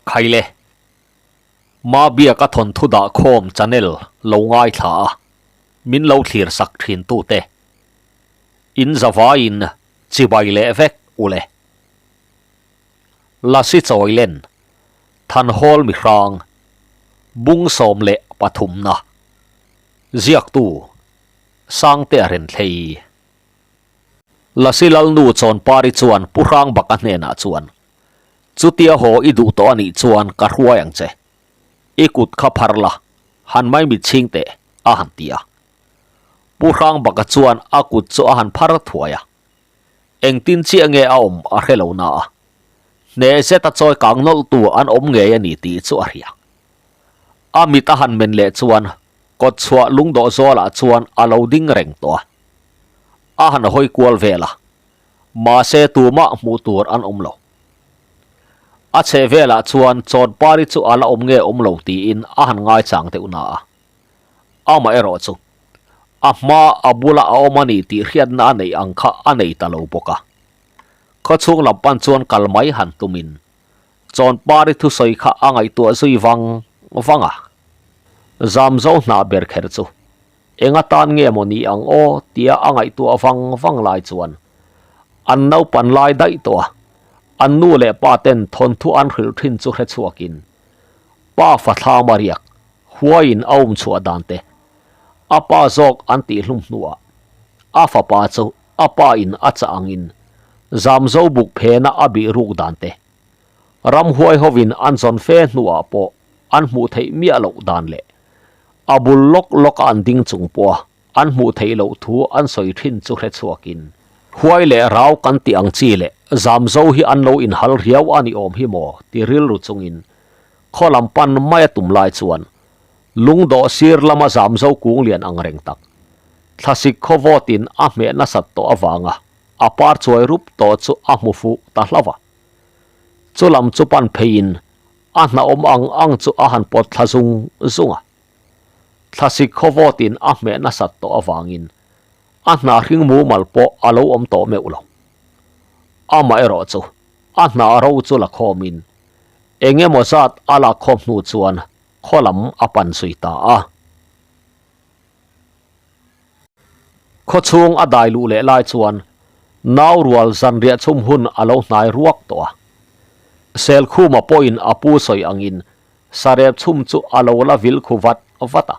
Khaile. Mabiaka thawnthu dahkhawm channel lo ngaithla a, min lo thlir sak thin tute. In zavaiin chibai leh vek ule. Lasi Chawilen, Thanhawl Mihrang, Bung 13 na, Ziaktu, Sangtea Renthlei. Lasi Lalnu Chawnpari chuan Pu Hrangbaka hnenah chuan, Chutia haw i duh tawh a nih chuan ka hruai ang che. I kut kha phar la, han mai mit chhing teh, a han ti a. Pu Hrangbaka chuan a kut chu a han phar thuai a. Engtin chiah nge a awm a hre lo na a, hneh zeta chawi kang nawlhtu an awm ngei a ni tih chu a hria. A mit a han men leh chuan kawt chhuah lungdawh zawlah chuan a lo ding reng tawh a. A han hawi kual vel a, mahse tumah hmuh tur an awm lo. A chheh velah chuan Chawnpari chu a la awm nge awm lo tiin a han ngaichang deuh na a. Amaherawh chu, a hma a bula a awm a ni tih hriatna a neih ang kha a nei ta lo bawk a. Khawchhung lam pan chuan kal mai han tumin Chawnpari thusawi kha a ngaihtuah zui vang vang a. Zamzo hnah ber kher chu eng atan nge maw ni ang aw tia a ngaihtuah vang vang lai chuan an naupan lai daih tawh a, an nu leh pa ten thawnthu an hrilh thin chu hre chhuakin pa fathlam a riak huaiin a um chhuah dan te a pa zawk an tih hlum hnuah a fapa chu a pa in a chah angin Zamzo buk phena a bih ruk dan te ramhuai hovin an zawn fe hnuah pawh an hmuh theih miah loh dan leh a bul lawk lawk a an ding chung pawha an hmuh theih loh thu an sawi thin chu hre chhuakin huai leh rau kan tih ang chi leh Zamzo hi an lo inhal riau a ni awm hi maw ti rilru chungin khaw lam pan mai a tum lai chuan lungdawh sir lama Zamzo kung lian ang reng tak thlasik khaw vawtin a hmeh nasat tawh avanga a par chuai rup tawh chu a hmu fuh ta hlauh a. Chu lam chu pan pheiin a hna awm ang ang chu a han pawt thla zung zung a. Thlasik khaw vawtin a hmeh nasat tawh avangin a hna hring mumal pawh a lo awm tawh meuh lo. Amaherawh chu a hna ro chu la khawmin eng emaw zat a lak khawm hnu chuan khaw lam a pan zui ta a. Khaw chhung a dai luh leh lai chuan nau rual zanriah chhum hun a lo hnai ruak tawh a. Selkhuma pawhin a pu sawi angin sarep chhum chu a lo la vil khu vat vat a.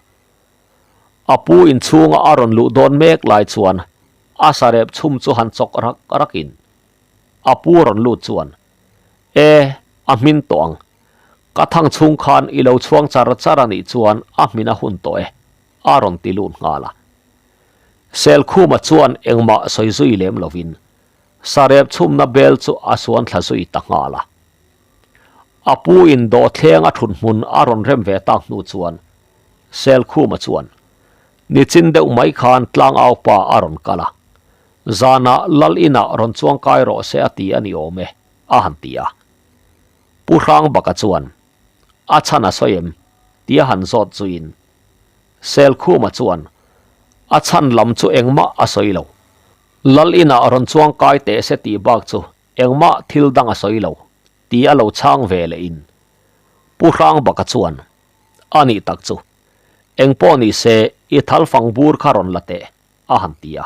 A pu inchhunga a rawn luh dawn mek lai chuan a sarep chhum chu han chawk rak rakin a pu rawn lut chuan, E, a hmin tawh ang. Ka thang chhung khan i lo chhuang char char a nih chuan a hmin a hun tawh e. a rawn ti lut nghal a. Selkhuma chuan engmah sawi zui lem lovin sarep chhumna bel chu a suan thla zui ta nghal a. A pu in dawhthleng a thut hmun a rawn rem ve tak hnu chuan Selkhuma chuan nichin deuh mai khan tlangau pa a rawn kal a, zanah lal inah rawn chuang kai rawh se a ti a ni awm e, a han ti a. Pu Hrangbaka chuan a chhan a sawi em? tia han zawt zuiin Selkhuma chuan a chhan lam chu engmah a sawi lo. Lal inah rawn chuang kai teh se tih bak chu engmah thil dang a sawi lo tih a lo chhang ve leh in Pu Hrangbaka chuan a nih tak chu engpawh ni se i thal fang bur kha rawn la teh a han ti a.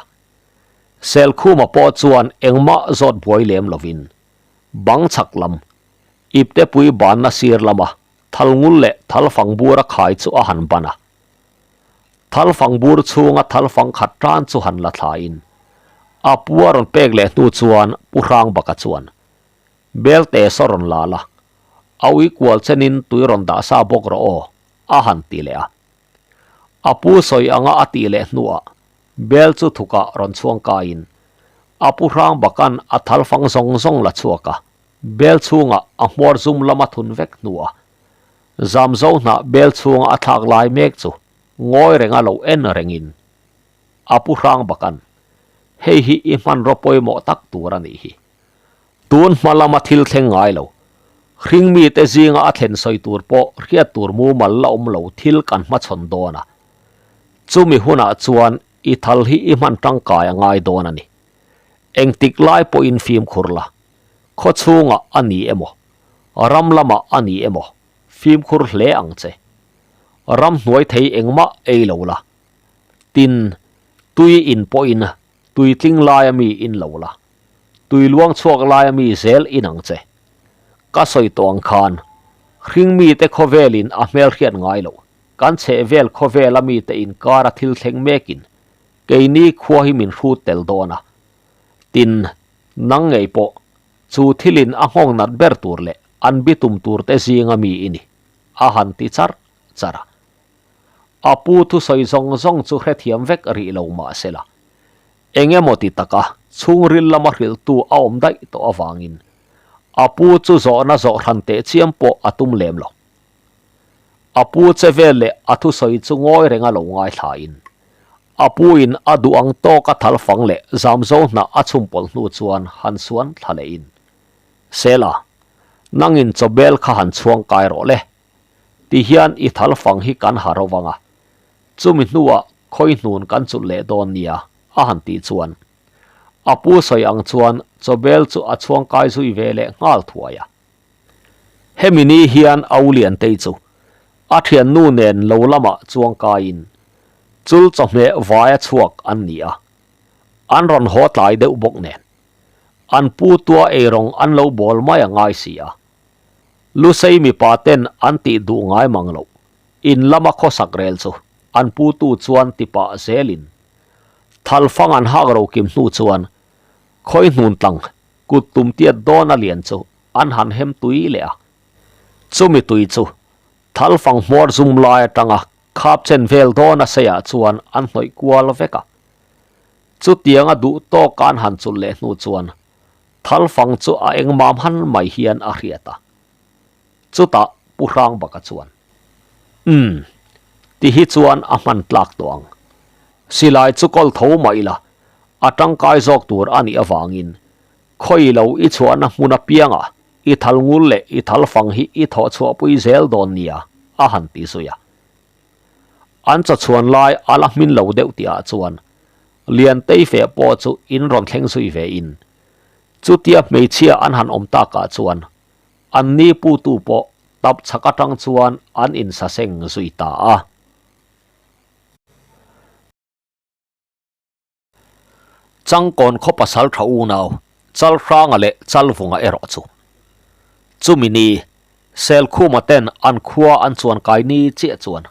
Selkhuma pawh chuan engmah zawt buai lem lovin bang chhak lam iptepui banna sir lama Thal ngul leh thal fang bur a khai chu a han ban a. Thal fang bur chhunga thal fang khat tan chu han la thlain a pu a rawn pek leh hnu chuan Pu Hrangbaka chuan Belte saw rawn la la, a ui kual chenin tui rawn dah sa bawk rawh aw, a han ti leh a. A pu sawi anga a tih leh hnuah bel chu thukah rawn chhuang kaiin a Pu Hrangbaka'n a thal fang zawng zawng la chhuak a. Bel chhungah a hmawr zum lam a thun vek hnuah Zamzo hnah bel chhunga a thlak lai mek chu ngawi renga lo en rengin a pu hrang bakan, Hei hi i hmanraw pawimawh tak tur a nih hi. Tun hma lama thil thleng ngai lo. Hring mite zinga a thlen sawi tur pawh hriat tur mumal la awm lo thil kan hmachhawn dawn a. Chumi hunah chuan i thal hi i hman tangkai a ngai dawn a ni. Engtik lai pawhin fimkhur la. Khaw chhungah a ni emaw? Ram lamah a ni emaw, fimkhur hle ang che. Ramhnuai thei engmah ei lo la. Tin, tui in pawhin tui tling laia mi in lo la. Tui luang chhuak laia mi zel in ang che. Ka sawi tawh ang khan, hring mite khawvelin a hmelhriat ngai loh, kan chhehvel khawvela mite inkara thil thleng mekin keini khua hi min hrut tel dawn a. Tin, nang ngei pawh chu thilin a nghawng nat ber tur leh an bitum turte zinga mi i ni, a han ti char char a. A pu thusawi zawng zawng chu hrethiam vek rih lo mah sela, eng emaw ti taka chhungril lama hrilhtu a awm daih tawh avangin a pu chu zawhna zawh hran teh chiam pawh a tum lem lo. A pu che vel leh a thusawi chu ngawi renga lo ngaithlain a puin a duh ang tawka thal fang leh zamzo hnah a chhum pawlh hnu chuan han suan thla lehin, Sela, nangin chawbel kha han chhuang kai rawh le. Ti hian i thal fang hi kan ha ro vang a, chumi hnuah khawi hnun kan chulh leh dawn nia, a han tih chuan a pu sawi ang chuan chawbel chu a chhuang kai zui ve leh nghal thuai a. Hemi ni hian Auliantei chu a thiannu nen lo lamah chuang kaiin chul chawhmeh vaia chhuak an ni a, an rawn haw tlai deuh bawk nen an pu tua eirawng an lo bawl mai a ngai si a. Lusei mipa ten an tih duh ngai mang loh, in lama khawsak rel chu an pu tu chuan ti pah zelin thalfang an hak ro kim hnu chuan khawi hnun tlang kut tum tiat dawn a lian chu an han hem tui leh a. Chumi tui chu thalfang hmawr zum lai atanga khap chen vel dawn a seiah chuan an hnawih kual vek a. Chutianga duh tawk an han chulh leh hnu chuan thalfang chu a engmam han mai hian a hriat a. Chutah Pu Hrangbaka chuan, Umm, ti hi chuan a hman tlak tawh ang. Silai chu kawl tho mah ila, a tangkai zawk tur a nih avangin khawi lo i chhuahna hmun apiangah i thal ngul leh i thal fang hi i thawh chhuahpui zel dawn nia, a han ti zui a. An chawchhuan lai a la hmin lo deuh tihah chuan Liantei feh pawh chu in rawn thleng zui ve in chutia hmeichhia an han awm takah chuan an ni putu pawh tap chhak atang chuan an insaseng zui ta a. Changkawn khaw pasal tha unau Chalhranga leh Chalvunga erawh chu chumi ni Selkhuma ten an khua an chuan kai ni chiah chuan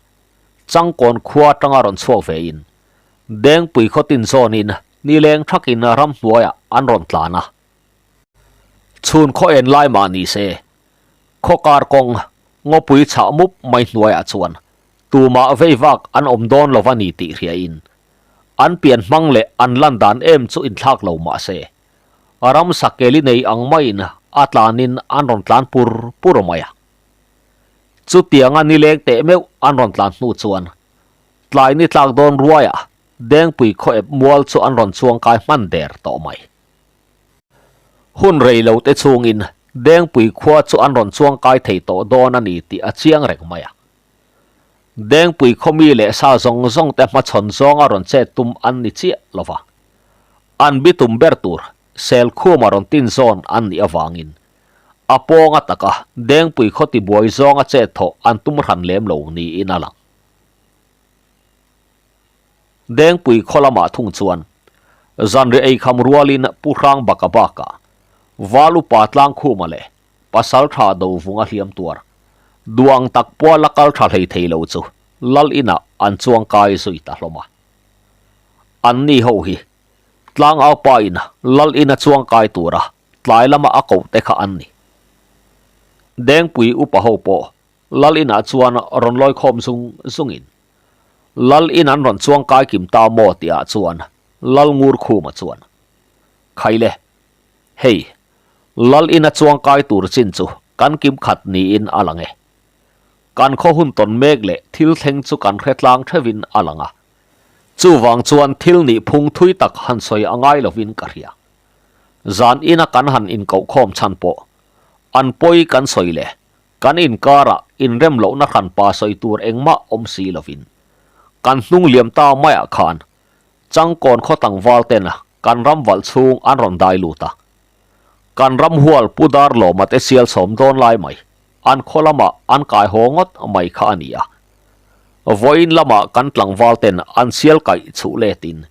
Changkawn khua atanga rawn chhuak ve in Dengpui khaw tin zawnin nileng thakin ramhnuaiah an rawn tlan a. Chhun khaw en lai mah ni se khaw kar kawng ngawpui chhah mup mai hnuaiah chuan tumah vei vak an awm dawn lo a ni tih hriain An pian hmang leh an lan dan em chu inthlak lo mah se, ramsa keli nei ang maiin a tlanin an rawn tlan pur pur mai a. Chutianga nileng teh meuh an rawn tlan hnu chuan tlai ni tlak dawn ruaiah Dengpui khaw ep mual chu an rawn chuang kai hman der tawh mai. Hun rei lo te chhungin Dengpui khua chu an rawn chuang kai thei tawh dawn a ni tih a chiang reng mai a. Dengpui khawmi leh sa zawng zawng te hmachhawn zawnga rawn chet tum an ni chiah lo va. An bitum ber tur Selkhuma rawn tin zawn an nih avangin a pawnga taka Dengpui khaw tibuai zawnga chet thawh an tum hran lem lo niin a lang. Dengpui khaw lamah thung chuan zanri eikham rualin Pu Hrangbaka bakah Val upa Tlangkhuma leh Pasal tha do vung a hliam tuar. Duang tak pawh la kal tha hlei thei lo chu Lal inah an chuang kai zui ta hlawm a. An ni ho hi Tlangau pa in Lal ina chuang kai tura tlai lama a koh te kha an ni. Dengpui upa ho pawh Lal inah chuan rawn lawi khawm zung zungin Lal in an rawn chuang kai kim ta maw tihah chuan Lal Ngur Khuma chuan Khaile Hei, Lal ina chuang kai tur chin chu kan kim khat niin a lang e. Kan khaw hun tawn mek leh thil thleng chu kan hre tlang theuhin a lang a. Chuvang chuan thil nih phung thui tak han sawi a ngai lovin ka hria. Zan ina kan han inkohkhawm chhan pawh an pawi kan sawi leh kan inkarah inrem lohna hranpa sawi tur engmah awm si lovin kan hnung liam ta maiah khan Changkawn khaw tlangval tena kan ram valh chhung an rawn dai lut a. Kan ramhual Pu Darlawma te sial sawm dawn lai mai, an khaw lamah an kai haw ngawt mai kha a ni a. Vawiin lamah kan tlangval ten an sial kaih chhuh letin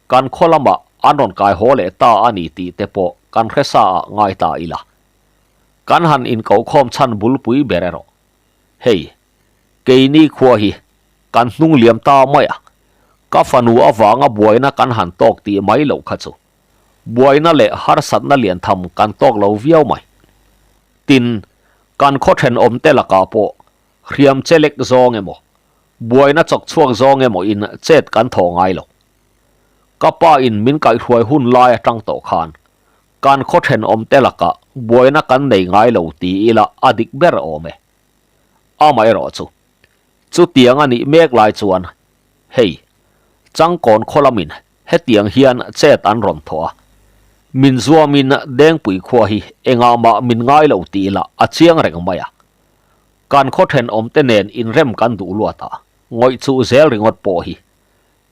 kan khaw lamah an rawn kai haw leh ta a ni tih te pawh kan hre sa ah ngai ta ila. Kan han inkohkhawm chhan bulpui ber erawh. Hei, keini khua hi kan hnung liam ta mai a, ka fanu avanga buaina kan han tawk tih mai loh kha chu buaina leh harsatna lian tham kan tawk lo viau mai. Tin, kan khaw thenawmte lakah pawh hriam che lek zawng emaw, buaina chawk chhuak zawng emaw in chet kan thaw ngai lo. Ka pa in min kaihhruai hun lai atang tawh khan kan khaw thenawmte lakah buaina kan nei ngai lo ti ila a dik ber awm e. Amaherawh chu, chutiang a nih mek lai chuan hei, Changkawn khaw lamin hetiang hian chet an rawn thawh a, min zuamin Dengpui khua hi engah mah min ngai lo tih lah a chiang reng mai a. Kan khaw thenawmte nen inrem kan duh luat a, ngawih chuh zel ringawt pawh hi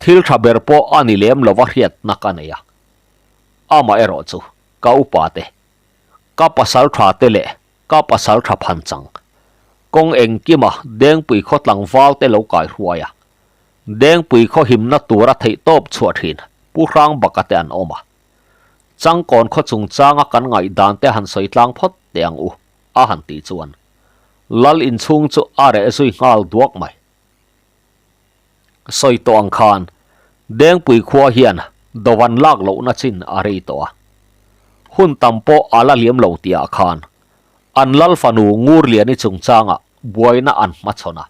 thil tha ber pawh a ni lem lova hriatna ka nei a. Amaherawh chu ka upa te, ka pasal tha te leh ka pasal tha phan chang kawng engkima Dengpui khaw tlangval te lo kai hruai a, Dengpui khaw himna tura theih tawp chhuah thin Pu Hrangbaka te an awm a. Changkawn khaw chungchanga kan ngaihdan te han sawi tlang phawt teh ang u, a han tih chuan Lal inchhung chu a reh zui nghal duak mai. Sawi tawh ang khan Dengpui khua hian dovan lak lohna chin a rei tawh a. Hun tam pawh a la liam lo tihah khan an Lal fanu Ngurliani chungchangah buaina an hmachhawn a.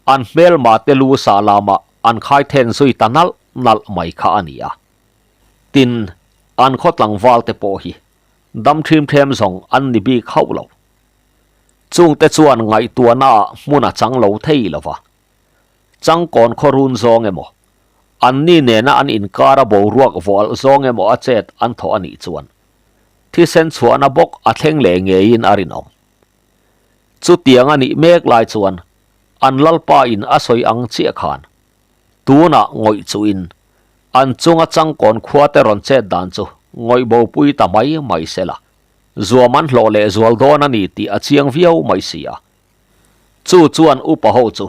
An hmelma te lu sah lamah an khai then zui ta nalh nalh mai kha a ni a. Tin, an khaw tlangval te pawh hi dam thim them zawng an ni bik hauh lo. Chungte chuan ngaihtuahnaah hmun a chang lo thei lo va. Changkawn khaw run zawng emaw, anni nena an inkara boruak vawlh zawng emaw a chet an thawh a nih chuan thisen chhuahna bawk a thleng leh ngeiin a rinawm. Chutiang a nih mek lai chuan an lalpa in a sawi ang chiah khan tunah ngawih chuhin an chunga changkawn khuate rawn chet dan chu ngawih bopui ta mai mai sela zuam an hlawh leh zual dawn a ni tih a chiang viau mai si a. Chu chuan upa ho chu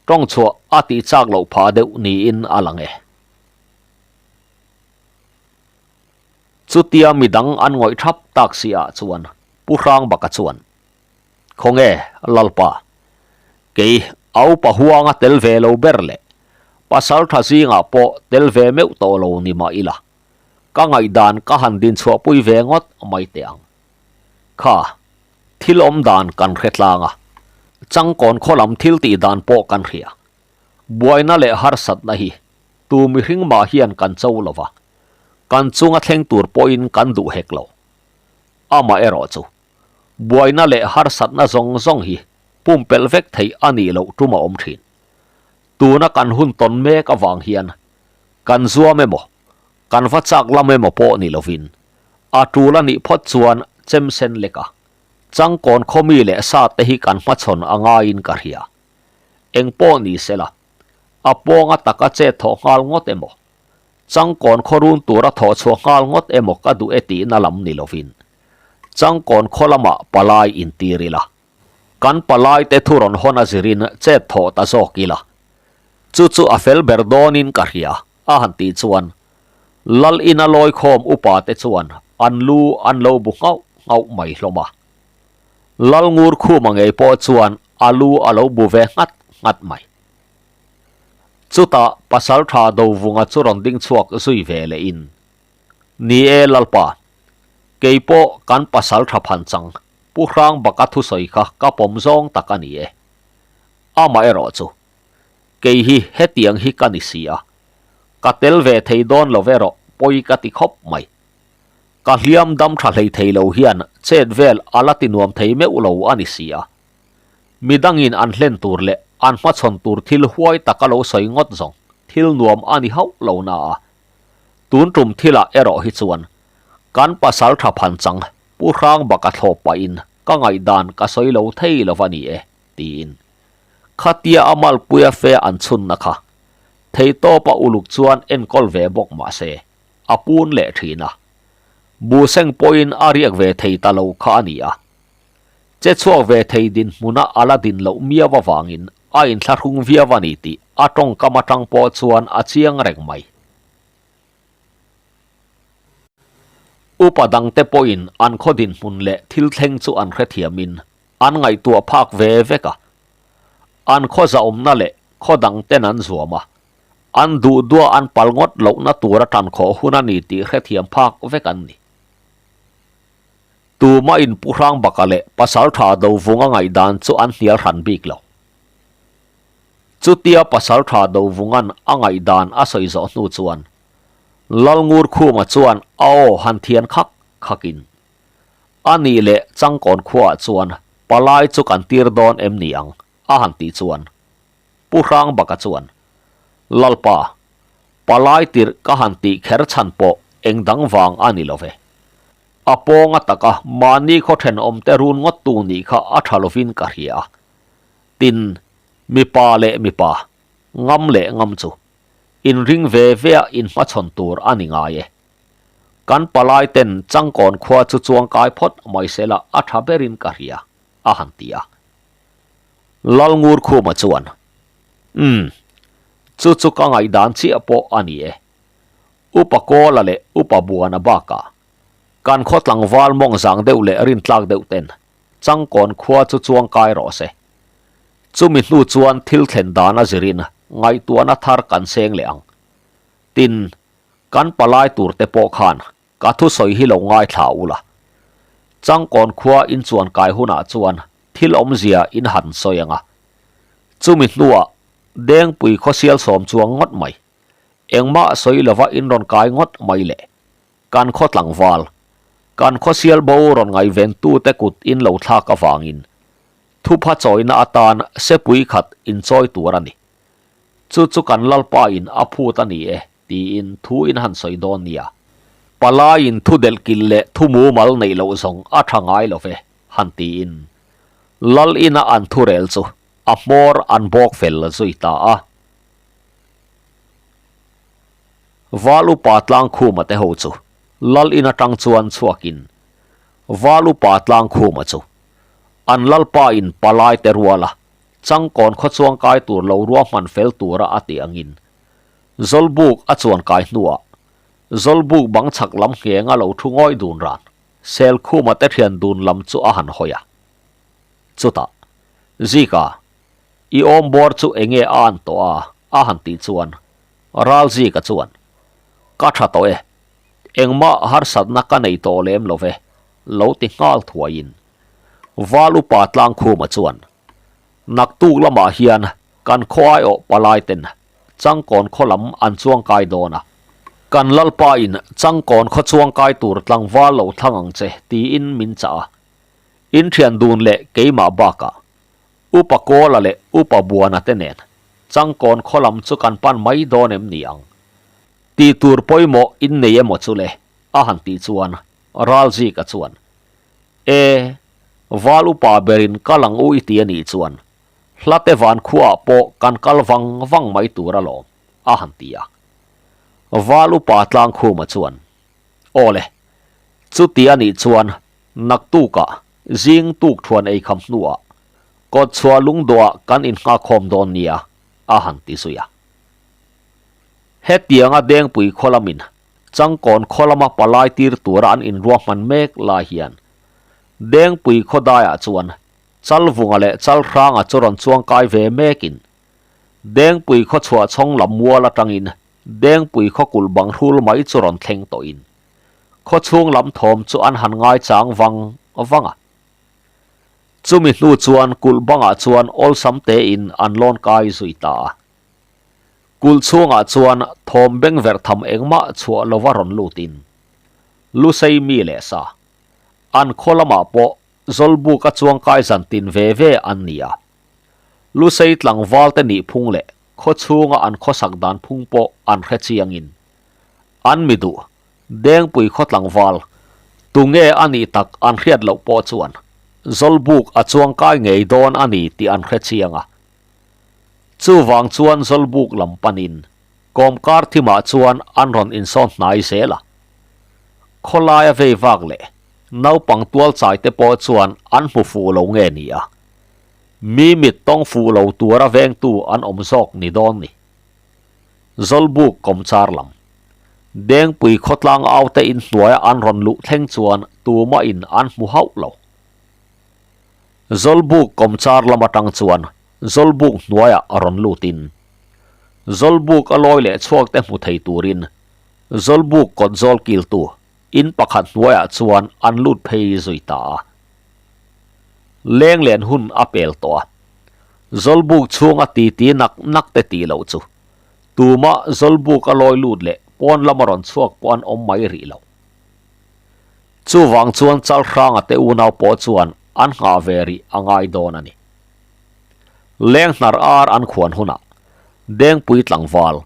tawng chhuah a tih chak loh phah deuh niin a lang e. Chutia midang an ngawih thap tak si ah chuan Pu Hrangbaka chuan, Khawnge, Lalpa, kei a upa huanga tel ve lo ber leh pasal tha zingah pawh tel ve meuh tawh lo ni mah ila, ka ngaihdan ka han dinchhuahpui ve ngawt mai teh ang. Kha, thil awm dan kan hre tlang a, changkawn khaw lam thil tih dan pawh kan hria. Buaina leh harsatna hi tu mihring mah hian kan cho lo va, kan chunga thleng tur pawhin kan duh hek lo. Amaherawh chu, buaina leh harsatna zawng zawng hi pumpelh vek theih a nih loh tum a awm thin. Tuna kan hun tawn mek avang hian kan zuam emaw, kan va chak lam emaw pawh ni lovin a tul a nih phawt chuan chem sen lek a, changkawn khawmi leh sa te hi kan hmachhawn a ngaiin ka hria. Eng pawh ni sela, a pawnga taka chet thawh nghal ngawt emaw, Changkawn khaw run tura thawh chhuah nghal ngawt emaw ka duh e tihna lam ni lovin, Changkawn khaw lamah palai intir ila, kan palaite thu rawn hawn a zirin chet thawh ta zawk ila, chu chu a fel ber dawnin ka hria, a han tih chuan Lal ina lawikhawm upate chuan an lu an lo bu nghauh nghauh mai hlawm a. Lal ngur khuma ngei pawh chuan a lu a lo bu ve nghat nghat mai. Chutah Pasaltha Dovunga chu rawn ding chhuak zui ve leh in, Ni e Lalpa, kei pawh kan Pasaltha phan chang Pu Hrangbaka thusawi kha ka pawm zawng tak a ni e. Amaherawh chu, kei hi hetiang hi ka ni si a, ka tel ve thei dawn lo erawh pawi ka ti khawp mai. Ka hliam dam tha hlei thei lo hian chet vel a la ti nuam thei meuh lo a ni si a. Midangin an hlen tur leh an hmachhawn tur thil huai taka lo sawi ngawt zawng thil nuam a ni hauh lo na a. Tun tum thilah erawh hi chuan kan pasal tha phan chang Pu Hrangbaka thlawp pahin ka ngaihdan ka sawi lo thei lo va ni e, tiin. Khatia a malpuia fe an chhunna kha theitawpa uluk chuan enkawl ve bawk mah se a pun leh thin a. Buhseng pawhin a riak ve thei ta lo kha a ni a. Che chhuak ve thei dinhmuna a la din loh miau avangin a inthlahrung viau a ni tih a tawngkam atang pawh chuan a chiang reng mai. Upa dangte pawhin an khaw dinhmun leh thil thleng chu an hrethiamin an ngaihtuah phak ve vek a. An khaw zahawmna leh khaw dangten an zuam a, an duh duah an pal ngawt lohna tura tankhawh hun a ni tih hrethiam phak vek an ni. Tuma in Pu Hrangbaka leh Pasaltha Dovunga ngaihdan chu an hnial hran bik lo. Chutia Pasaltha Dovunga'n a ngaihdan a sawi zawh hnu chuan Lalngurkhuma chuan a aw han thian khak khakin, A nih leh Changkawn khuaah chuan palai chu kan tir dawn em ni ang? a han tih chuan Pu Hrangbaka chuan, Lalpa, palai tirh ka han tih kher chhan pawh eng dang vang a ni lo ve. A pawnga taka mahni khaw thenawmte run ngawttu nih kha a tha lovin ka hria a. Tin, mipa leh mipa, ngam leh ngam chu, inring ve vea inhmachhawn tur a ni ngai e. Kan palai ten Changkawn khua chu chuangkai phawt mai sela a tha berin ka hria, a han ti a. Lalngurkhuma chuan, Umm, chu chu ka ngaihdan chiah pawh a ni e. Upa Kawla leh Upa Buana bakah kan khaw tlangval mawng zang deuh leh rintlak deuh ten Changkawn khua chu chuangkai rawh se. Chumi hnu chuan thil thlen dan a zirin ngaihtuahna thar kan seng leh ang. Tin, kan palai tur te pawh khan ka thusawi hi lo ngaithla u la. Changkawn khua in chuan kai hunah chuan thil awmzia in han sawi ang a. Chumi hnuah Dengpui khawsial sawm chuang ngawt mai. Engmah sawi lova in rawn kai ngawt mai le. Kan khaw tlangval, kan khawsial bo rawn ngaihventute kut in lo thlak avangin thupha chawina atan sepui khat in chawi tur a ni. Chu chu kan Lalpa in a phut a ni e tiin thu in han sawi dawn nia. Palaiin thu delh kilh leh thu mumal neih loh zawng a tha ngai lo ve han tiin Lal ina an thurel chu a hmawr an bawk fel zui ta a. Val upa Tlangkhuma te ho chu Lal in atang chuan chhuakin Val upa Tlangkhuma chu an Lalpa in palai te ruala Changkawn khaw chuangkai tur lo ruahman fel tura a tih angin Zawlbuk a chuankai hnuah Zawlbuk bang chhak lam nghenga lo thu ngawih dun ran Selkhuma te thian dun lam chu a han hawi a. Chutah, Zika, i awm bawr chu enge a an tawh a? a han tih chuan Ralzika chuan, Ka tha tawh e, engmah harsatna ka nei tawh lem lo ve, lo ti nghal thuaiin Val upa Tlangkhuma chuan, Naktuk lamah hian kan khaw aiawh palai ten Changkawn khaw lam an chuangkai dawn a, kan Lalpa in Changkawn khaw chuangkai tur tlangval lo thlang ang che tiin min chah a, in thian dun leh keimah bakah Upa Kawla leh Upa Buana te nen Changkawn khaw lam chu kan pan mai dawn em ni ang? Tih tur pawimawh in nei emaw chu le? a han tih chuan Ralzika chuan, E, Val upa berin kal ang u i ti a nih chuan Hlate van khuaah pawh kan kal vang vang mai tur alawm, a han ti a. Val upa Tlangkhuma chuan, Aw le, chuti a nih chuan naktukah zing tuk thuan ei kham hnuah kawtchhuah lungdawhah kan innghakkhawm dawn nia, a han ti zui a. Hetianga Dengpui khaw lamin Changkawn khaw lama palai tir tura an inruahman mek lai hian Dengpui khaw daiah chuan Chalvunga leh Chalhranga chu rawn chuangkai ve mekin Dengpui khaw chhuah chhawng lam mual atangin Dengpui khaw kulh bang hrul mai chu rawn thleng tawhin khaw chhung lam thawm chu an han ngaichang vang vang a. Chumi hnu chuan kulh bangah chuan awlsam tein an lawn kai zui ta a. Kulh chhungah chuan thawm beng verh tham engmah chhuah lova rawn lutin Lusei mi leh sa an khaw lamah pawh Zawlbuk a chuangkai zan tin ve ve an ni a. Lusei tlangval te nih phung leh khaw chhunga an khawsak dan phung pawh an hre chiangin an mi duh Dengpui khaw tlangval tunge a nih tak an hriat loh pawh chuan Zawlbuk a chuangkai ngei dawn a ni tih an hre chiang a. Chuvang chuan Zawlbuk lam panin kawmkar thimah chuan an rawn insawn hnai zel a. Khawlaia vei vak leh naupang tual chai te pawh chuan an hmu fuh lo nge ni a, mi mit tawng fuh lo tura vengtu an awm zawk ni dawn ni. Zawlbuk kawmchar lam. Dengpui khawtlang aute inhnuaia an rawn luh thleng chuan tumahin an hmu hauh lo. Zawlbuk kawmchar lam atang chuan Zawlbuk hnuaiah a rawn lutin Zawlbuk a lawi leh chhuak te hmu thei turin Zawlbuk kawt zawl kiltu in pakhat hnuaiah chuan an lut phei zui ta a. Leng len hun a pel tawh a, Zawlbuk chhunga titi nak nak te tih loh chu tumah Zawlbuk a lawi lut leh pawn lama rawn chhuak pawh an awm mai rih lo. Chuvang chuan Chalhranga te unau pawh chuan an nghah ve rih a ngai dawn a ni. Leng hnar ar an khuan hunah Dengpui tlangval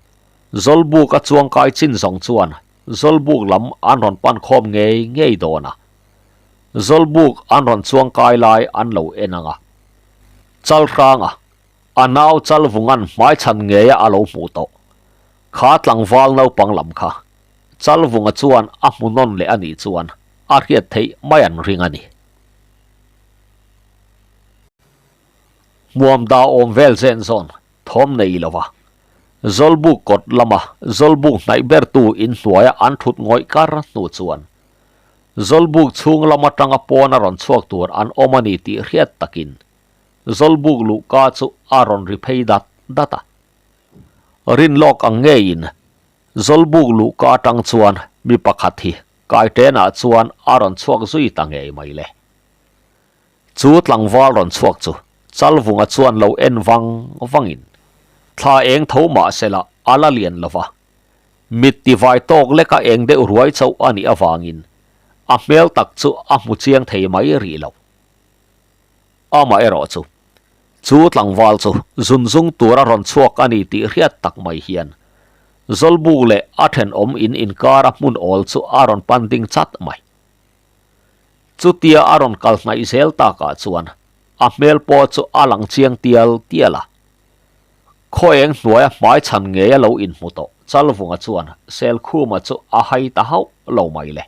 Zawlbuk a chuangkai chin zawng chuan Zawlbuk lam an rawn pan khawm ngei ngei dawn a. Zawlbuk an rawn chuangkai lai an lo en ang a. Chalhranga a nau Chalvunga'n hmaichhan ngeia a lo hmuh tawh. Kha tlangval naupang lam kha Chalvunga chuan a hmu nawn leh a nih chuan a hriat theih mai an ring a ni. Hmuam da awm vel zen zawn thawm nei lo va, Zawlbuk kawt lama Zawlbuk hnaih bertu inhnuaia an thut ngawih kar hnu chuan Zawlbuk chhung lam atanga pawn a rawn chhuak tur an awm a ni tih hriat takin Zawlbuk luhka chu a rawn ri phei dat dat a. Rinlawk ang ngeiin Zawlbuk luhka atang chuan mi pakhat hi Kaitenah chuan a rawn chhuak zui ta ngei mai le. Chu tlangval rawn chhuak chu Chalvunga chuan lo en vang vangin thla eng tho mah sela a la lian lo va, mit tivai tawk leka eng deuh ruai chauh a nih avangin a hmel tak chu a hmu chiang thei mai rih lo. Amaherawh chu, chu tlangval chu zunzung tura rawn chhuak a ni tih hriat tak mai hian Zawlbuk leh a thenawm in inkara hmun awl chu a rawn pan ding chat mai. Chutia a rawn kal hnaih zel takah chuan a hmel pawh chu a lang chiang tial tial a. Khaw eng hnuaia hmai chhan ngei a lo inhmu tawh Chalvunga chuan Selkhuma chu a hai ta hauh lo mai le.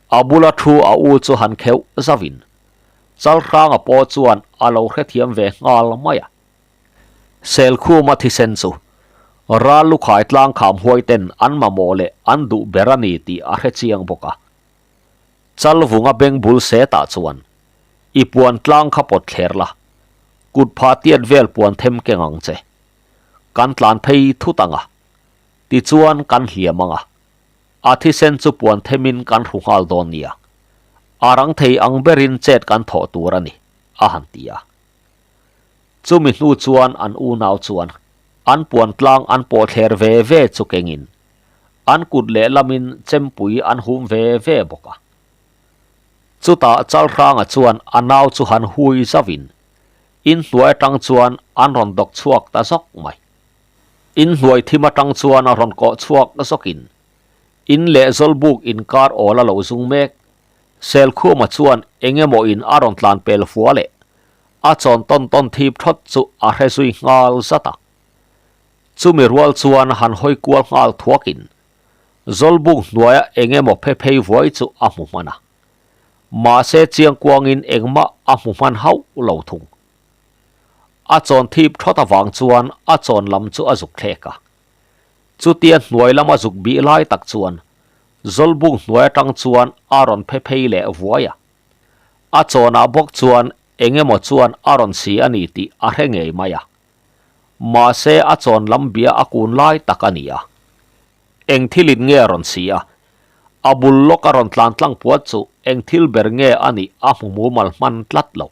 A bula thu a u chu han kheuh zauhin Chalhranga pawh chuan a lo hrethiam ve nghal mai a. Selkhuma thisen chu ral lukhai tlang kham huai ten an mamawh leh an duh ber a ni tih a hre chiang bawk a. Chalvunga beng bul setah chuan i puan tlang kha pawt thler la, kut phah tiat vel puan them keng ang che. Kan tlan phei thut ang a, tichuan kan hliam ang a. A thisen chu puan themin kan hru nghal dawn nia. A rang thei ang berin chet kan thawh tur a ni, a han ti a. Chumi hnu chuan an unau chuan an puan tlang an pawh thler ve ve chu kengin an kut lehlamin chempui an hum ve ve bawk a. Chutah Chalhranga chuan a nau chu han hui zauhin inhnuai atang chuan an rawn dawk chhuak ta zawk mai. Inhnuai thim atang chuan a rawn kawh chhuak zawkin in leh Zawlbuk inkar awl a lo zung mek. Selkhuma chuan eng emaw in a rawn tlan pel fua leh a chawn tawn tawn thip thawt chu a hre zui nghal zat a. Chumi rual chuan han hawi kual nghal thuakin Zawlbuk hnuaia eng emaw phe phei vuai chu a hmu hman a. Mahse chiangkuangin engmah a hmu hman hauh lo thung. A chawn thip thawt avang chuan a chawn lam chu a zuk thlek a. Chutia hnuai lama zuk bih lai tak chuan Zawlbuk hnuai atang chuan a rawn phe phei leh vuai a. A chawnah bawk chuan eng emaw chuan a rawn si a ni tih a hre ngei mai a. Mahse a chawn lam bia a kun lai tak a ni a. Eng thilin nge a rawn si a? A bul lawk a rawn tlan tlang puat chu eng thil ber nge a nih a hmu mumal hman tlat lo.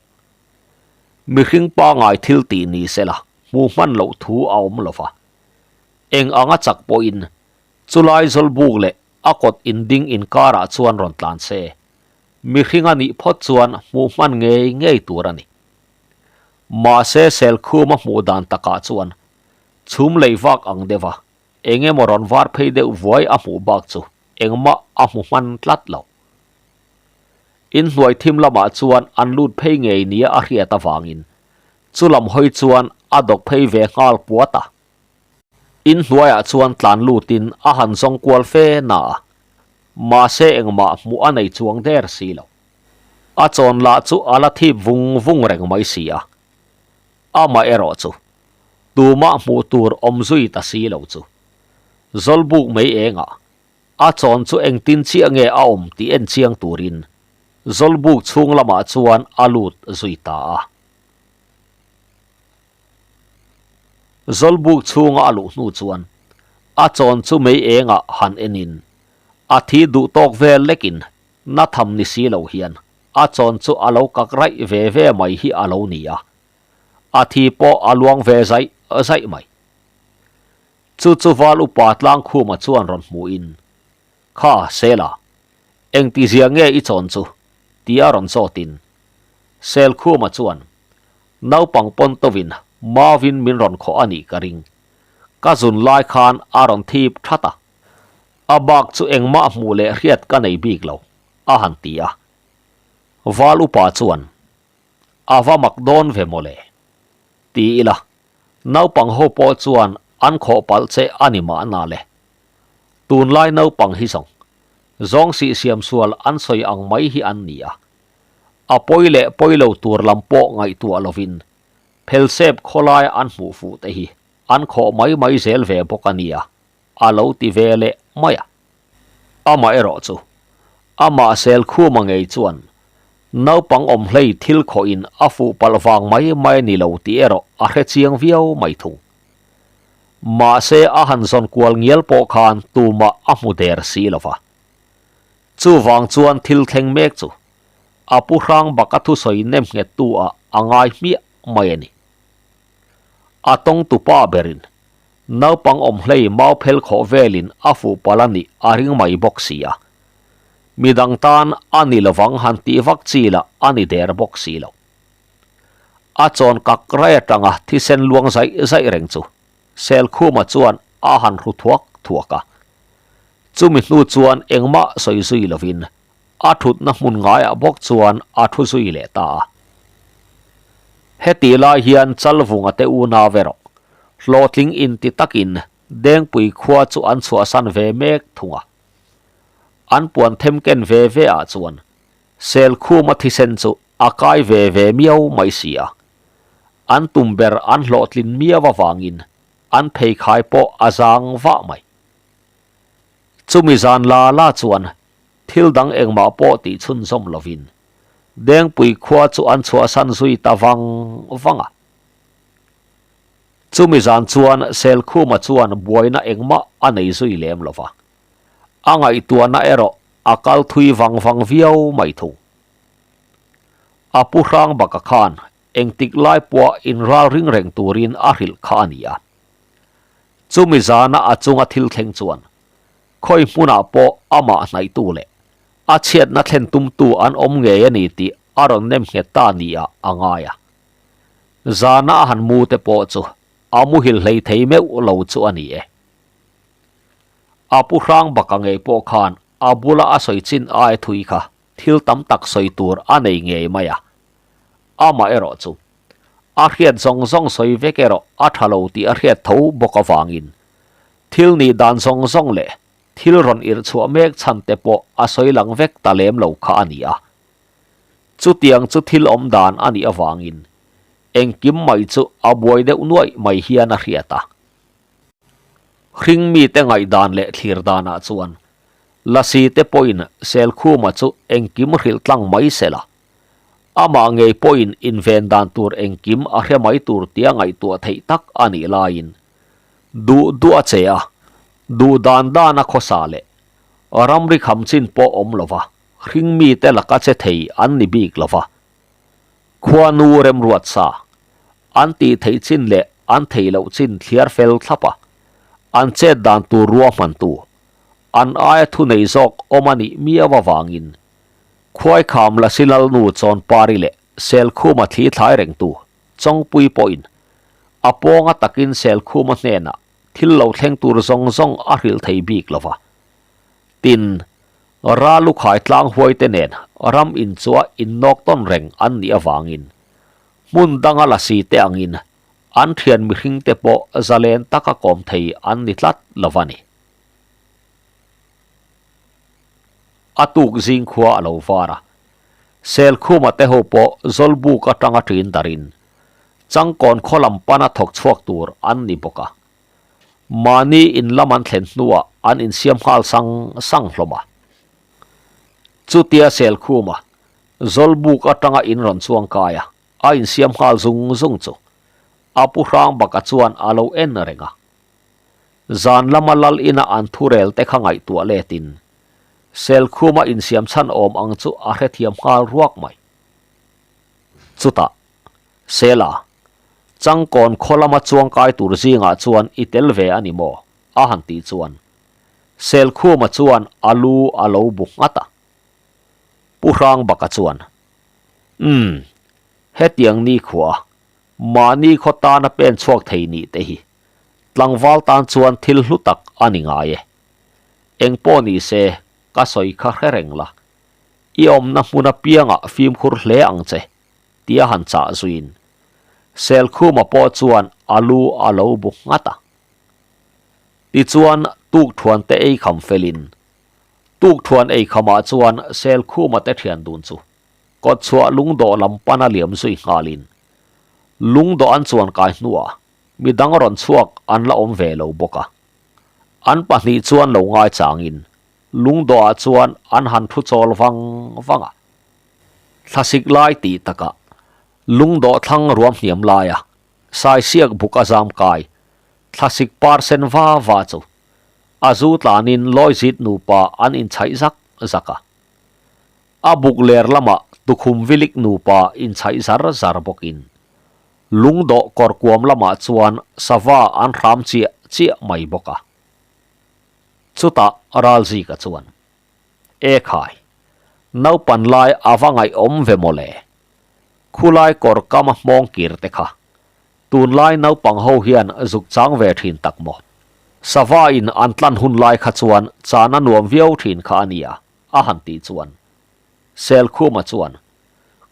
Mihring pangai thil tih ni sela hmu hman loh thu a awm lo va. Eng anga chak pawhin chulai Zawlbuk leh a kawt inding inkarah chuan rawn tlan se. Mihring a nih phawt chuan hmuh hman ngei ngei tur a ni. Mahse Selkhuma hmuh dan takah chuan chhum lei vak ang deuh a, eng emaw rawn var phei deuh vuai a hmuh bak chu engmah a hmu hman tlat lo. Inhnuai thim lamah chuan an lut phei ngei nia a hriat avangin chu lam hawi chuan a dawk phei ve nghal puat a. Inhnuaiah chuan tlan lutin a han zawng kual fe na a. Mahse engmah hmuh a nei chuang der si lo. A chawn lah chu a la thip vung vung reng mai si a. Amaherawh chu, tumah hmuh tur awm zui ta si lo chu. Zawlbuk mai engah, a chawn chu engtin chiah nge a awm tih en chiang turin Zawlbuk chhung lamah chuan a lut zui ta a. Zawlbuk chhunga a luh hnu chuan a chawn chu mei engah han enin a thi duh tawk vel lekin na tham ni si lo hian a chawn chu a lo kak raih ve ve mai hi a lo ni a, a thi pawh a luang ve zaih zaih mai. Chu chu val upa Tlangkhuma chuan rawn hmuhin, Kha, Sela, engtizia nge i chawn chu? tia rawn zawtin Selkhuma chuan, Naupang pawn tovin mauvin min rawn khawh a nih ka ring. Ka zun lai khan a rawn thip that a. A bak chu engmah hmuh leh hriat ka nei bik lo, a han ti a. Val upa chuan, A va mak dawn ve mawle, ti ila, naupang ho pawh chuan an khawh palh che a ni mahna le. Tunlai naupang hi zawng, zawng sih siam sual an sawi ang mai hi an ni a. A pawi leh pawi lo tur lam pawh ngaihtuah lovin phelsep khawlai an hmuh fuh te hi an khawh mai mai zel ve bawk a nia, a lo ti ve leh mai a. Amaherawh chu, amah Selkhuma ngei chuan naupang awm hlei thil khawhin a fuh palh vang mai mai a ni lo tih erawh a hre chiang viau mai thung. Mahse a han zawn kual ngial pawh khan tumah a hmu der si lo va. Chuvang chuan thil thleng mek chu a pu hrang baka thusawi nem nghettu ah a ngai hmiah mai a ni. A tawngtu pa berin naupang awm hlei mau phel khawh velin a fuh palh a nih a ring mai bawk si a. Midang tan a ni lovang han tih vak chi lah a ni der bawk si lo. A chawn kak rai atanga thisen luang zaih zaih reng chu Selkhuma chuan a han hru thuak thuak a. Chumi hnu chuan engmah sawi zui lovin a thutna hmun ngaiah bawk chuan a thu zui leh ta a. Hetih lai hian Chalvunga te unau erawh hlawhtling inti takin Dengpui khua chu an chhuahsan ve mek thung a. An puan them ken ve ve ah chuan Selkhuma thisen chu a kai ve ve miau mai si a. An tum ber an hlawhtlin miau avangin an pheikhai pawh a zang vah mai. Chumi zan la la chuan thil dang engmah pawh tih chhunzawm lovin Dengpui khua chu an chhuahsan zui ta vang vang a. Chumi zan chuan Selkhuma chuan buaina engmah a nei zui lem lo va, a ngaihtuahna erawh a kal thui vang vang viau mai thung. A pu hrang baka khan engtik lai pawh inral ring reng turin a hrilh kha a ni a. Chumi zana a chunga thil thleng chuan khawi hmunah pawh amah hnaihtu leh a chhiatna thlen tumtu an awm ngei a ni tih a rawn nem nghet ta nia a ngai a. Zana a han mu te pawh chu a muhil hlei thei meuh lo chu a ni e. A pu hrang baka ngei pawh khan a bula a sawi chin ai thui kha thil tam tak sawi tur a nei ngei mai a. Amaherawh chu a hriat zawng zawng sawi vek erawh a tha lo tih a hriat tho bawk avangin thil nih dan zawng zawng leh thil rawn irh chhuah mek chhan te pawh a sawi lang vek ta lem lo kha a ni a. Chutiang chu thil awm dan a nih avangin engkim mai chu a buai deuh nuaih mai hian a hriat a. Hring mite ngaihdan leh thlir danah chuan Lasi te pawhin Selkhuma chu engkim hrilh tlang mai se la, amah ngei pawhin inven dan tur engkim a hre mai tur tia ngaihtuah theih tak a nih laiin duh duh a che a, duh dan dan a khawsa leh ramri kham chin pawh awm lo va, hring mite laka che thei an ni bik lo va. Khuanu remruat sa, an tih theih chin leh an theih loh chin thliar fel thlap a, an chet dan tur ruahmantu, an aia thunei zawk awm a nih miau avangin Khuaikham Lasilalnu Chawnpari leh Selkhuma thli thlai rengtu Chawngpui pawhin a pawnga takin Selkhuma hnenah thil lo thleng tur zawng zawng a hrilh thei bik lo va. Tin, Ralukhai tlang huaite nen ram inchua innawk tawn reng an nih avangin hmun danga lasi te angin an thian mihringte pawh zalen taka kawm thei an ni tlat lo va ni. A tuk zing khua a lo var a. Selkhuma te ho pawh Zawlbuk atanga ṭin darin Changkawn khaw lam pana thawk chhuak tur an ni bawk a. Mahni in lam an thlen hnuah an insiam nghal sang sang hlawm a. Chutia Selkhuma Zawlbuk atanga in rawn chuang kai a, a insiam nghal zung zung chu a pu hrang baka chuan a lo en reng a. Zan lama lal ina an thurel te kha ngaihtuah letin Selkhuma insiam chhan awm ang chu a hrethiam nghal ruak mai. Chutah, Sela, Changkawn khaw lama chuangkai tur zingah chuan i tel ve a ni maw? a han tih chuan Selkhuma chuan a lu a lo bu nghat a. Pu Hrangbaka chuan, Umm, hetiang nikhua, mahni khaw tana pen chhuak thei nih te hi tlangval tan chuan thil hlu tak a ni ngai e. Eng pawh ni se, ka sawi kha hre reng la. I awmna hmun apiangah fimkhur hle ang che, tia han chah zuiin Selkhuma pawh chuan a lu a lo bu nghat a. Tichuan, tukthuan te ei kham felin Tukthuan ei khamah chuan Selkhuma te thian dun chu kawtchhuah lungdawh lam pana liam zui nghalin lungdawh an chuan kai hnuah midang rawn chhuak an la awm ve lo bawk a. An pahnih chuan lo ngaichangin lungdawhah chuan an han thu chawl vang vang a. Thlasik lai tih takah lungdawh thlang ruam hniam laia saisiak buk a zam kai thlasik par sen va va chu a zu tlanin Lawizit nupa an inchhaih zak zak a. A buk ler lamah tukhum vilik nupa inchhaih zar zar bawkin lungdawh kawr kuam lamah chuan sava an hram chiah chiah mai bawk a. Chutah Ralzika chuan, E khai, naupan lai a va ngaihawm ve mawle. Khulai kawr kama hmawng kir te kha Tunlai naupang ho hian zuk chang ve thin tak maw? Sava in an tlan hun lai kha chuan chan a nuam viau thin kha a nia, a han tih chuan. Selkhuma chuan,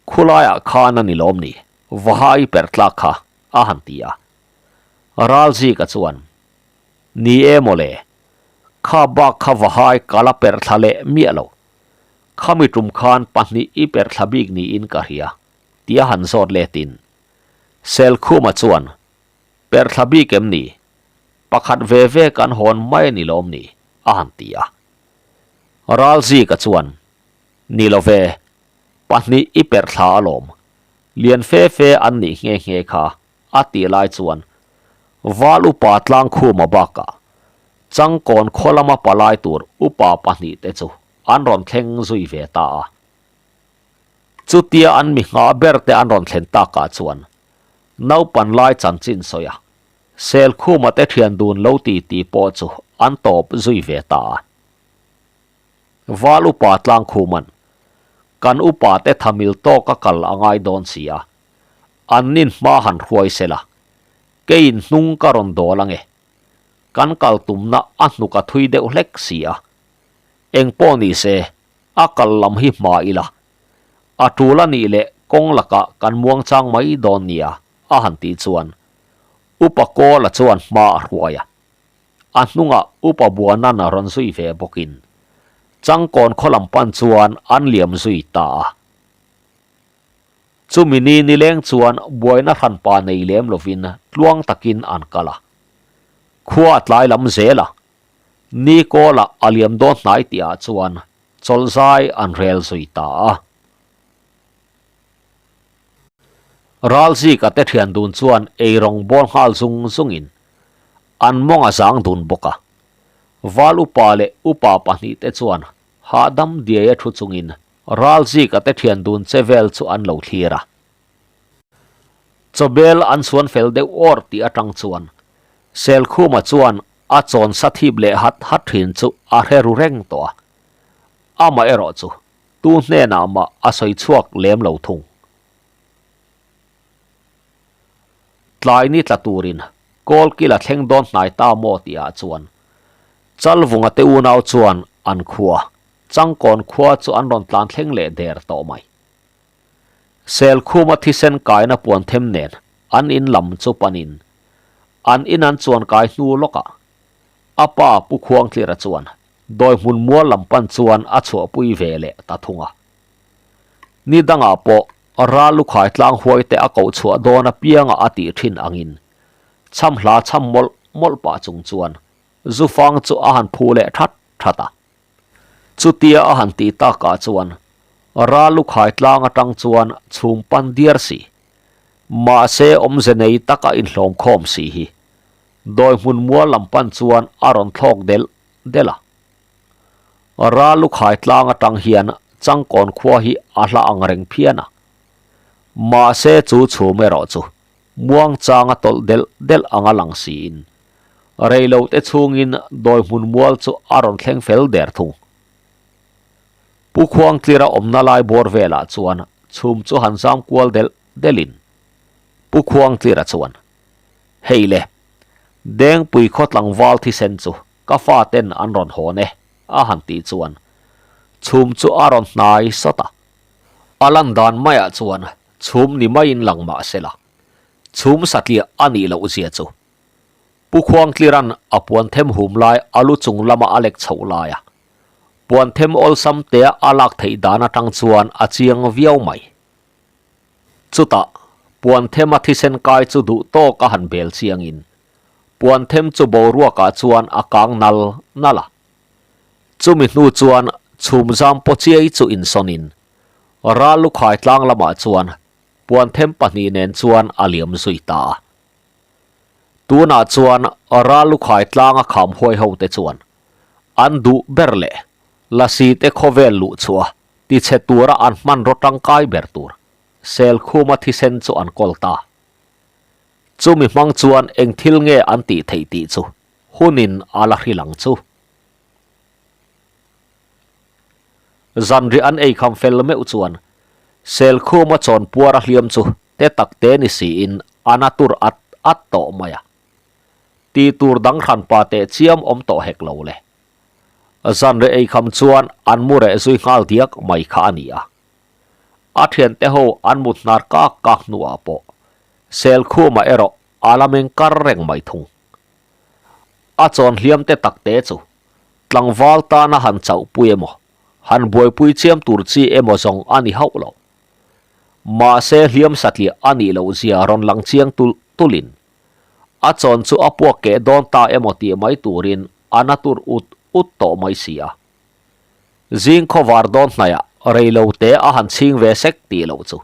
Khulaiah khan a ni lawm ni, Vahai per tlak kha, a han ti a. Ralzika chuan, Ni e mawle, kha bak kha Vahai ka la per thla leh miah lo. Khami tum khan pahnih i per thla bik niin ka hria, tia han zawt letin. Selkhuma chuan, Perthla bik em ni? Pakhat ve ve kan hawn mai a ni lawm ni? a han ti a. Ralzika chuan, Ni lo ve, pahnih i perthla alawm. Lian fe fe an nih nghe nghe kha, a tih lai chuan Val upa Tlangkhuma bakah Changkawn khaw lama palai tur upa pahnih te chu an rawn thleng zui ve ta a. Chutia an mi nghah ber te an rawn thlen takah chuan naupan lai chanchin sawi a, Selkhuma te thian dun lo ti tih pawh chu an tawp zui ve ta a. Val upa Tlangkhuman, Kan upa te thamil tawk a kal a ngai dawn si a, an nin hma han hruai se la, keiin hnung ka rawn dawl ange, kan kal tumna a hnuk a thui deuh hlek si a, engpawh ni se A kal lam hi hma ila, a tul a nih leh kawng lakah kan muang chang mai dawn nia, a han tih chuan Upa Kawla chuan hma a hruai a. A hnungah Upa Buanan a rawn zui ve bawkin Changkawn khaw lam pan chuan an liam zui ta a. Chumi ni nileng chuan buaina hranpa nei lem lovin tluang takin an kal a. Khua a tlai lam zel a, Ni kawlah a liam dawn hnai tihah chuan chawlhzai an rel zui ta a. Ralzika te thian dun chuan eirawng bawl nghal zung zungin an mawng a zang dun bawk a. Val upa leh upa pahnih te chuan hahdam diai a thu chungin Ralzika te thian dun che vel chu an lo thlir a. Chawbel an chhuan fel deuh awr tih atang chuan Selkhuma chuan a chawn sa thip leh hat hat thin chu a hre ru reng tawh a. Amaherawh chu tu hnenah mah a sawi chhuak lem lo thung. Tlai ni tla turin Kawlkil a thleng dawn hnai ta maw tihah chuan Chalvunga te unau chuan an khua, Changkawn khua chu an rawn tlan thleng leh der tawh mai. Selkhuma thisen kaina puan them nen an in lam chu panin an in an chuan kai hnu lawkah a pa Pu Khuangtlira chuan Dawi hmun mual lam pan chuan a chhuahpui ve leh ta thung a. Ni dangah pawh ral lukhai tlang huai te a koh chhuah dawn apianga a tih thin angin chham hla chham mawlh mawlh pah chung chuan zufang chu a han phu leh that that a. Chutia a han tih takah chuan ral lukhai tlang atang chuan chhum pan diar si, mahse awmze nei taka inhlawm khawm si hi Dawi hmun mual lam pan chuan a rawn thlawk delh delh a. Ral lukhai tlang atang hian Changkawn khua hi a hla ang reng phian a. Mahse chu chhum erawh chu muang chang a tawlh delh delh ang a lang siin rei lo te chhungin dawi hmun mual chu a rawn thleng fel der thung. Pu Khuangtlira awmna lai bawr velah chuan chhum chu han zam kual delh delhin Pu Khuangtlira chuan Hei le, Dengpui khaw tlangval thisen chu ka faten an rawn hawn e, a han tih chuan chhum chu a rawn hnai sawt a. A lan dan maiah chuan chhum ni maiin lang mah se la, chhum satliah a nih loh zia chu. Pu Khuangtliran a puan them hum lai a lu chung lama a lek chhoh lai a, puan them awlsam tea a lak theih dan atang chuan a chiang viau mai. Chutah, puan thema thisen kai chu duh tawk a han bel chiangin, puan them chu boruakah chuan a kang nal nal a. Chumi hnu chuan chhum zam paw chiai chu insawnin, ral lukhai tlang lamah chuan puan them pahnih nen chuan a liam zui ta a. Tunah chuan ral lukhai tlanga kham huai ho te chuan an duh ber leh lasi te khawvel luh chhuah Tichhe tura an hmanraw tangkai ber tur Selkhuma thisen chu an kawl ta. Chumi hmang chuan eng thil nge an tih theih tih chu hunin a la hrilh ang chu. Zanriah an eikham fel meuh chuan Selkhuma chawn puar a hliam chu te tak te ni siin a na tur at at tawh mai a. Tih tur dang hranpa teh chiam awm tawh hek lo le. Zanre eikham chuan an mu reh zui nghal diak mai kha a ni a. A thiante ho an mut hnar kak kak hnuah pawh Selkhuma erawh a la meng kar reng mai thung. A chawn hliam te tak te chu tlangval tana han chauhpui emaw, han buaipui chiam tur chi emaw zawng a ni hauh lo. Mahse hliam satliah a nih loh zia rawn lang chiang tulh tulhin a chawn chu a puak keh dawn ta emaw tih mai turin a na tur ut ut tawh mai si a. Zing khawvar dawn hnaiah rei lo te a han chhing ve sek tih loh chu.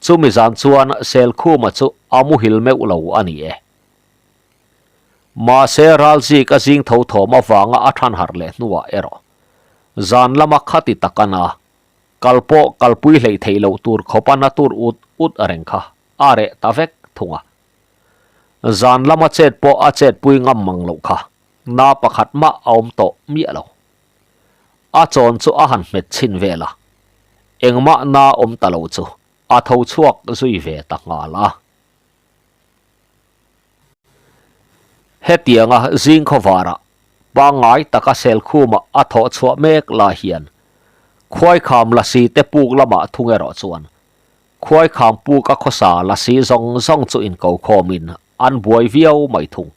Chumi zan chuan Selkhuma chu a muhil meuh lo a ni e. Mahse Ralzik a zing tho thawm avanga a than harh leh hnuah erawh zan lama khati tak a na, kal pawh kalpui hleih theih loh tur khawpa na tur ut ut reng kha a reh ta vek thung a. Zan lama chet pawh a chetpui ngam mang loh kha, na pakhat mah a awm tawh miah lo. A chawn chu a han hmet chhin vel a, engmah na awm ta lo chu a tho chhuak zui ve ta nghal a. Hetianga zing khawvarah pangngai taka Selkhuma a thawh chhuah mek lai hian Khuaikham lasi te puk lamah thung erawh chuan Khuaikham puk a khawsa lasi zawng zawng chu inko khawmin an buai viau mai thung.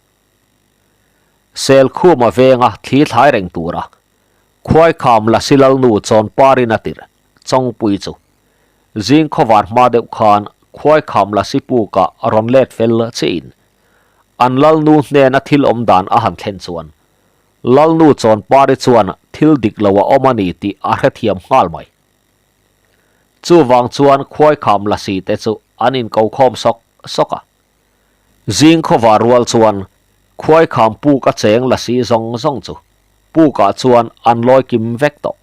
Selkhuma venga thli thlai reng tura Khuaikham lasi lalnu Chawnparin a tirh Chawngpui chu zing khawvar hma deuh khan Khuaikham lasi pukah rawn let fel chiin an lalnu hnena thil awm dan a han thlen chuan lalnu Chawnpari chuan thil dik lo a awm a ni tih a hrethiam nghal mai. Chuvang chuan Khuaikham lasi te chu an inko khawm sawk sawk a. Zing khawvar rual chuan Khuaikham puk a cheng lasi zawng zawng chu pukah chuan an lawi kim vek tawh.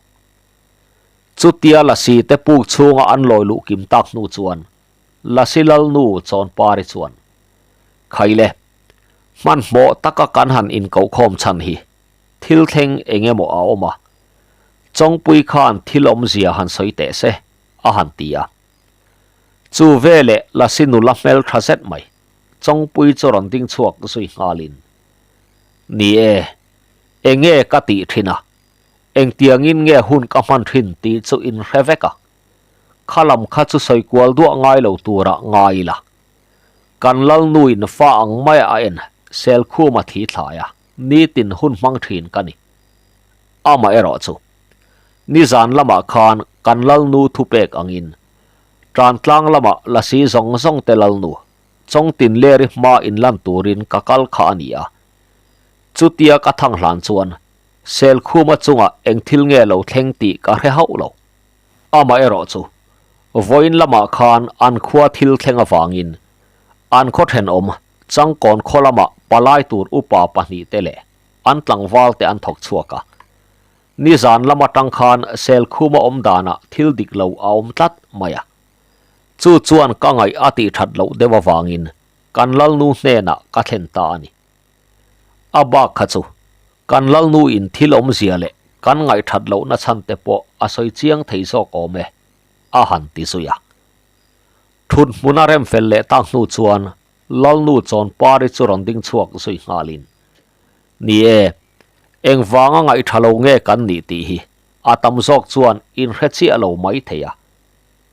Chutia lasi te puk chhunga an lawi luh kim tak hnu chuan Lasi Lalnu Chawnpari chuan, Khaile, hmanhmawh taka kan han inkoh khawm chhan hi thil thleng eng emaw a awm a, Chawngpui khan thil awmzia han sawi teh se, a han ti a. Chu veleh Lasi nula hmel tha zet mai, Chawngpui chu rawn ding chhuak zui nghalin, Ni e, eng nge ka tih thin a, engtiangin nge hun ka hman thin tih chu in hre vek a, kha lam kha chu sawi kual duah ngai lo turah ngai ila. Kan Lalnuin fa ang maia a en, Selkhuma thi thlai a, nitin hun hmang thin ka ni. Amaherawhchu, nizan lamah khan kan Lalnu thupek angin Tantlang lama lasi zawng zawng te Lalnu Chawngtinleri hma inlan turin ka kal kha a ni a. Chutia ka thang hlan chuan Selkhuma chungah eng thil nge lo thleng tih ka hre hauh lo. Amaherawhchu, vawiin lamah khan an khua thil thleng avangin an khaw thenawm Changkawn khaw lamah palai tur upa pahnihte leh an tlangvalte an thawk chhuak a. Nizan lam atang khan Selkhuma awm danah thil dik lo a awm tlat mai a. Chu chuan ka ngaih a tih that loh deuh avangin kan Lalnu hnenah ka thlen ta a ni. A bak kha chu kan Lalnu in thil awmzia leh kan ngaih that lohna chhan te pawh a sawi chiang thei zawk awm e, a han ti zui a. Thut hmuna rem fel leh tak hnu chuan Lalnu Chawnpari chu rawn ding chhuak zui nghalin, Ni e, engvanga ngaihtha lo nge kan nih tih hi a tam zawk chuan inhre chiah lo mai thei a.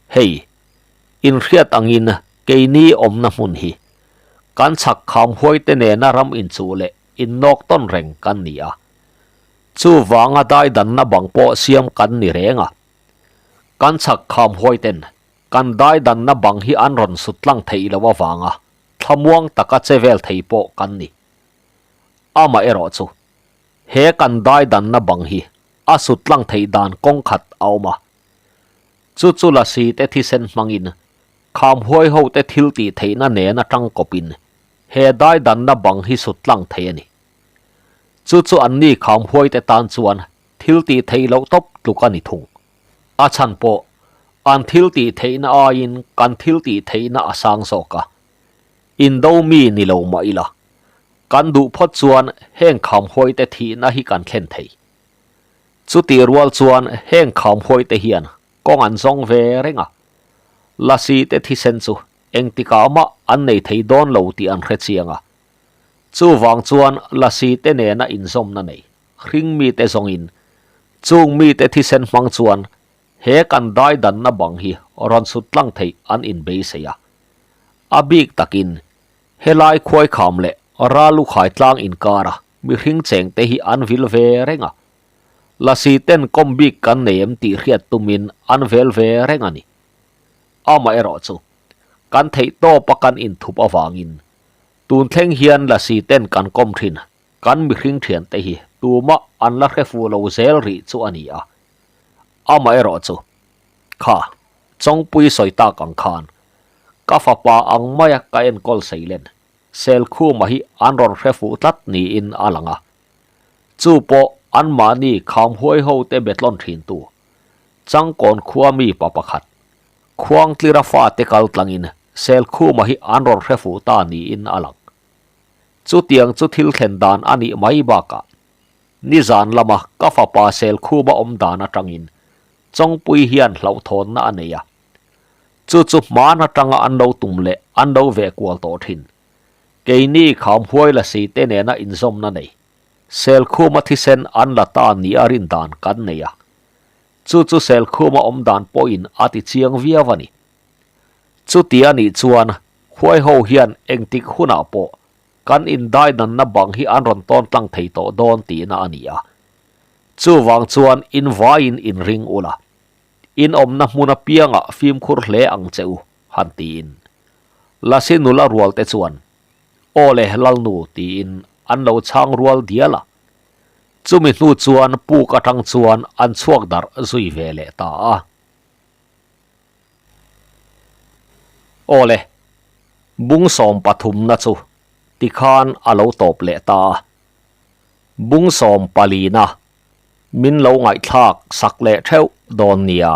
Hei, inhriat angin keini awmna hmun hi kan chhak kham huaite nena ram inchuh leh innawk tawn reng kan ni a. Chuvanga daidanna bang pawh siam kan ni reng a. Kan chhak kham huaiten Kan daidanna bang hi an rawn sut tlang theih loh avanga thlamuang taka che vel thei pawh kan ni. Amaherawh chu, he kan daidanna bang hi a sut tlang theih dan kawng khat a awm a. Chu chu lasi te thisen hmangin khamhuai ho te thil tih theihna nen atang kawpin he daidanna bang hi sut tlang thei a ni. Chu chu anni khamhuai te tan chuan thil tih theih loh tawp tluk a ni thung. A chhan pawh, an thil tih theihna aiin kan thil tih theihna a sang zawk a. Indo mi ni lo mah ila, kan duh phawt chuan heng khamhuaite thihna hi kan thlen thei. Chutih rual chuan heng khamhuaite hian kawng an zawng ve reng a, lasi te thisen chu engtikah mah an nei thei dawn lo tih an hre chiang a. Chuvang chuan lasi te nena inzawmna nei hring mite zawngin Chung mite thisen hmang chuan he kan daidanna bang hi rawn sut tlang theih an inbeisei a. A bik takin helai khuaikham leh Ralukhai tlang inkara mihring chengte hi an vil ve reng a. Lasi ten kawm bik kan nei em tih hriat tumin an vel ve reng a ni. Amaherawh chu kan theih tawpa kan inthup avangin tun thleng hian lasi ten kan kawm thin Kan mihring thiante hi tumah an la hre fuh lo zel rih chu a ni a. Amaherawh chu, kha, Chawngpui sawi tak ang khan, ka fapa ang maia ka enkawl seilen, Selkhuma hi an rawn hre fuh tlat niin a lang a. Chu pawh anmahni khamhuai hote betlawn thintu, Changkawn khua mi pa pakhat, Khuangtlira fate kal tlangin Selkhuma hi an rawn hre fuh ta niin a lang. Chutiang chu thil thlen dan a nih mai bakah, nizan lama ka fapa Selkhuma awm dan atangin Chawngpui hian hlauhthawnna a nei a. Chu chu hman atanga an lo tum leh an lo veh kual tawh thin. Keini Khamhuai Lasi te nena inzawmna nei, Selkhuma thisen an la ta nia rin dan kan nei a. Chu chu Selkhuma awm dan pawhin a ti chiang viau a ni. Chuti a nih chuan Huai ho hian engtik hunah pawh kan indaidanna bang hi an rawn tawn tlang thei tawh dawn tihna a ni a. Chuvang chuan in vaiin inring ula, in awmna hmun apiangah fimkhur hle ang che u, han tiin. Lasi nula rual te chuan, Aw le Lalnu tiin an lo chhang rual dial a. Chumi hnu chuan puk atang chuan an chhuak darh zui ve leh ta a. Awle, bung sawm pathumna chu tikhan a lo tawp leh ta a. Bung sawm palina min lo ngaihthlak sak leh theuh dawn nia.